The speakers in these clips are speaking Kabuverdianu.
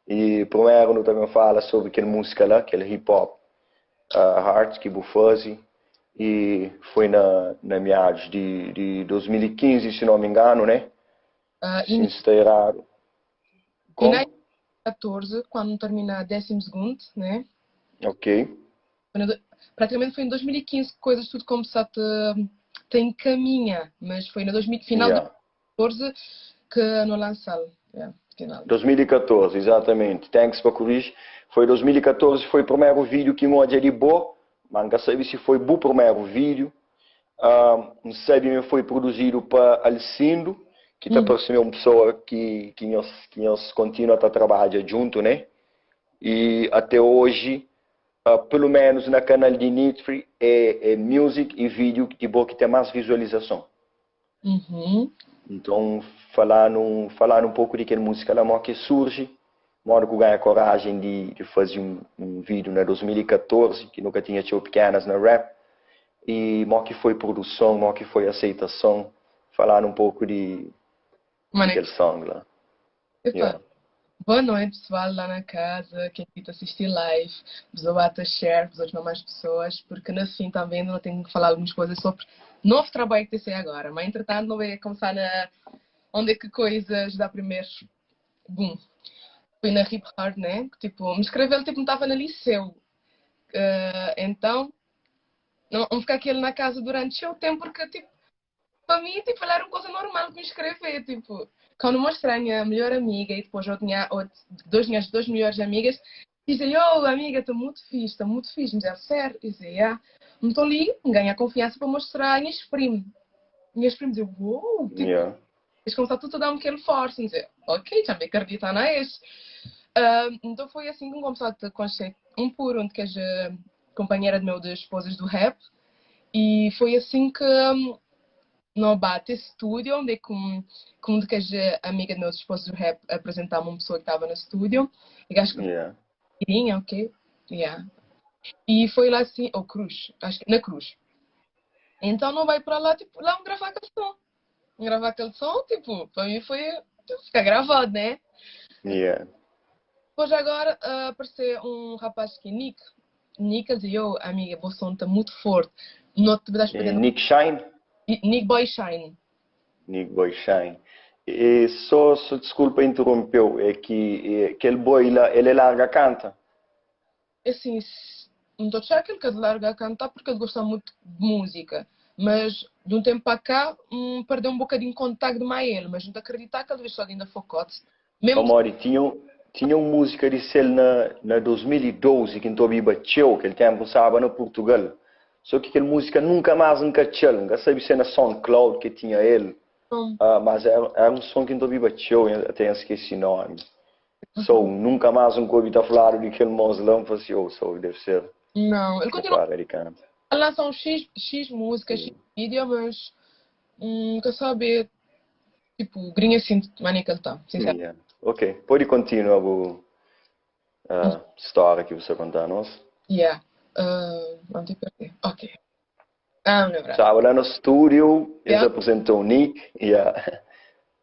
E primeru nu ta ben fala sobri kel músika la, kel hip hop Heart ki bu faze e foi na na meados di di 2015, se não me engano, né? Se N sta errado. Como? 2014, quando termina décimo segundo, né? Ok. Praticamente foi em 2015 que coisas tudo começou a te, te encaminha, mas foi no 2000, final de 2014 que no lançá-lo. Yeah, final. 2014, exatamente. Thanks pa corrige. Foi 2014, foi o primeiro vídeo que N odja di bo, mas N ka sabe si foi bu primeiro vídeo. N sabe ma foi produzido pa Alcindo, ki ta parse-me un pessoa ki ki nhos ki nhos continua ta trabadja djuntu, né? E até hoje, pelo menos na canal di Nitri, é é music e vídeo di bo ki ten más visualizason. Nton, fala-nu fala-nu un poku di kel múzika la, modi ki surji, modi ku ganha korajen di di faze un un vídeo na 2014, ki nu ka tinha txeu pikenas na rap, i modi ki foi produson, modi ki foi aseitason, fala-nu un poku di di kel song la. Epa, yeah. Boa noite pessoal lá na casa, quem está assistir live, pessoal bata share, pessoal chamar mais pessoas, porque no fim também não tenho que falar algumas coisas sobre novo trabalho que tem agora, mas entretanto não vai começar na onde é que coisas dá primeiro boom. Foi na Hip Hard, né? Que, tipo, me escreveu, tipo, não estava no liceu. Então, não, não ficar aquele na casa durante o tempo, porque, tipo, para mim, tipo, era uma coisa normal que me escrever, tipo, quando mostrei a minha melhor amiga e depois eu tinha outro, dois, minhas duas melhores amigas, dizia, oh, amiga, estou muito fixe, estou muito fixe, mas é sério, dizia, yeah. Então ali, ganha confiança para mostrar a minhas primas. Minhas primas diziam, uou, tipo, yeah. Eles começaram tudo a dar-me aquele força, dizer, ok, já me acredita na este. Então foi assim que começou a conhecer um por um, que é companheira de meu de esposas do rap, e foi assim que no bate estúdio, onde com com que a amiga de meus esposos do rap apresentava uma pessoa que estava no estúdio, e acho que yeah. Ok, yeah. E foi lá assim, ou oh, Cruz, acho que na Cruz. Então não vai para lá, tipo, lá um gravar aquele som. Gravar aquele som, tipo, para mim foi tipo, ficar gravado, né? Yeah. Depois agora apareceu um rapaz que é Nick. Nick dizia, eu, amiga, o som está muito forte. Não te das é, Nick Shine? Nick Boy Shine. Nick Boy Shine. E só, só desculpa interrompeu, é que é, aquele boy lá, ele larga canta. É assim, não estou a achar que ele quer largar a cantar porque ele gosta muito de música. Mas de um tempo para cá, perdeu um bocadinho de contacto com ele, mas não te acreditar que ele só ainda focote. Mesmo... Oh, Mori, tinha, tinha uma música de ele na, na 2012 que entrou bateu, que ele tempo estava no Portugal. Só que aquela música nunca mais encaixou, nunca sabia se era na SoundCloud que tinha ele. Mas era, era um som que entrou bateu, até esqueci o nome. So, nunca mais um ouvi tá falar de aquele moço lá, falei assim, oh, so, deve ser. Não, ele continua a lançar um X, X música, X vídeo, mas nunca sabe, tipo, grinha assim, maneira que ele tá, sinceramente. Yeah. Ok, pode continuar a história que você contar a nós. Yeah, não te perdi. Ok. Ah, me lembrar. Estava lá no estúdio, eles yeah. apresentou o Nick, yeah.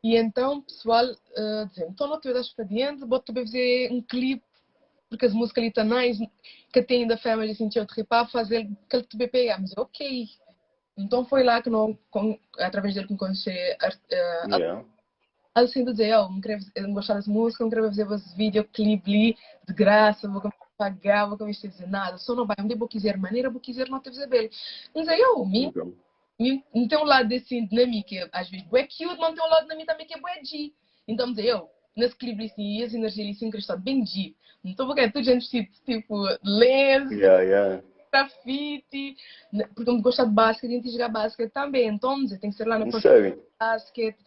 E então, pessoal, dizendo, então não te das expediente, vou-te fazer um clipe, porque as músicas ali estão nice, que tem ainda fé, mas assim, tinha outro ripar, fazer aquele te BPA. Mas ok. Então foi lá que não, com, através dele que me conheci, yeah. Assim dizer, oh, não quero, eu não gosto das músicas, não quero fazer esse videoclipe ali, de graça, vou pagar, vou começar a dizer nada, só não vai, onde eu quiser maneira, vou quiser não te fazer bem. Mas aí eu, mim, mim, não tem um lado assim na mim que às vezes é cute, mas tem um lado na mim também que é bué G. Então, dizer, eu, nesse clipe assim, as energias assim, cristal bem G. Então, porque é tudo gente vestido, tipo, lenço, yeah, yeah. grafite, porque eu gosto de basquete, a gente jogar basquete também, então, dizer, tem que ser lá na basquete.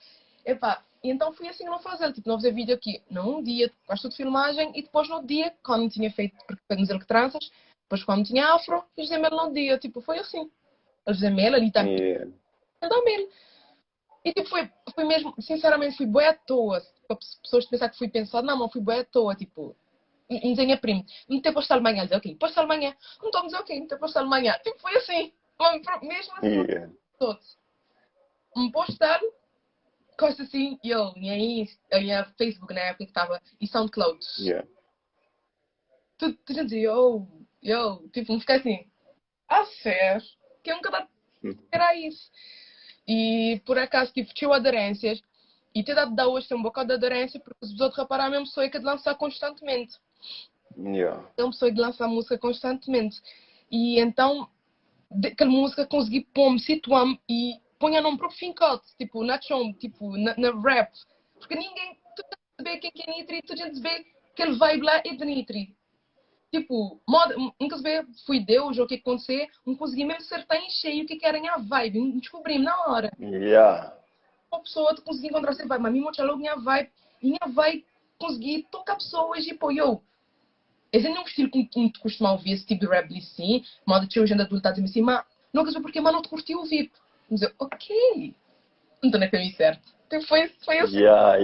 Epá, e então fui assim não fazer, tipo, não fazer vídeo aqui, não um dia, quase tudo filmagem, e depois no dia, quando tinha feito, porque fazemos ele que tranças, depois quando tinha afro, fiz mel no dia, tipo, foi assim. Eu fiz mel ali também. Yeah. Mel. E tipo, foi, foi mesmo, sinceramente, fui bué à toa. Para pessoas pensar que fui pensado, não, não fui bué à toa, tipo, me desenha primo, me ter posto Alemanha, dizer, ok, posto Alemanha, não estou a dizer, ok, me ter posto Alemanha. Tipo, foi assim, mesmo assim, yeah. todos. Um postal, Costa assim, yo, nha Insta, nha Facebook na época que tava, e SoundCloud. Tudo, tudo gente, yo, yo, tipo, me fiquei assim, a sério, que eu nunca dá era isso. E por acaso, tipo, tinha aderências, e ter dado da hoje tem um bocado de aderência, porque os outros reparar mesmo pessoa que é de lançar constantemente. Então, pessoa de lançar música constantemente. E então, aquela música consegui pôr-me, situar-me e ponha nome próprio fincote, tipo, na chão, tipo, na rap. Porque ninguém, tu vê quem que é Nitri, tu gente vê aquele vibe lá é de Nitri. Tipo, moda, nunca se vê, fui Deus ou o que aconteceu, não consegui mesmo acertar em cheio o que que era a vibe, descobri na hora. Uma pessoa te consegui encontrar essa vibe, mas mim logo minha vibe, e minha vibe consegui tocar pessoas e pô, eu. Esse não é um estilo que te costuma ouvir, esse tipo de rap assim, moda de gente adulta dizer assim, mas não quer saber porque, mas não te curti ouvir. Mas eu, ok, não estou na caminho certo. Então foi assim. Yeah.